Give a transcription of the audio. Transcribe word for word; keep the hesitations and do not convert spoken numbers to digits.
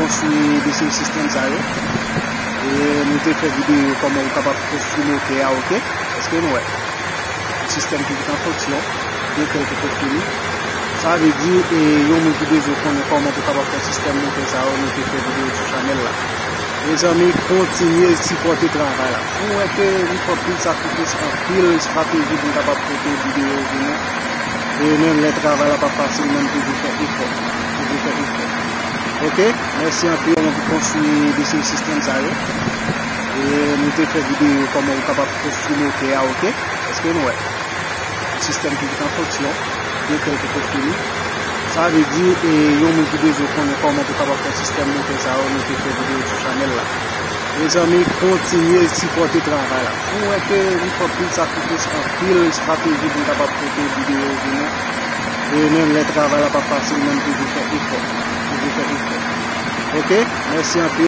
konstwi de sistèm sa yo. E nou te fè videyo kòman ou kapab konstwi motè a, oke? Èske nou wè? Sistèm ki an fonksyon, motè ki konstwi li. Sa vle di, e, yon moun ki bezwen konnen kòman pou kapab fè sistèm motè sa yo, nou te fè videyo sou chanèl la. Mezanmi, kontinye sipòte travay la. Si w wè ke nou fè anpil sakrifis, anpil estrateji pou n kapab pote videyo pou nou. E menm lè travay la pa fasil, men n toujou fè efò. Toujou fè efò. Oke? Mèsi anpil. Kòman pou konstwi de sistèm sa yo. E nou te fè videyo kòman ou kapab konstwi motè a, oke? Èske nou wè? Sistèm ki an fonksyon, motè ki konstwi li. Sa vle di, e, yon moun ki bezwen konnen kòman pou kapab fè sistèm motè sa yo, nou te fè videyo sou chanèl la. Mezanmi, kontinye sipòte travay la. Si w wè ke nou fè anpil sakrifis, anpil estrateji pou n kapab pote videyo pou nou. E menm lè travay la pa fasil, men n toujou fè efò. Toujou fè efò. Oke? Mèsi anpil.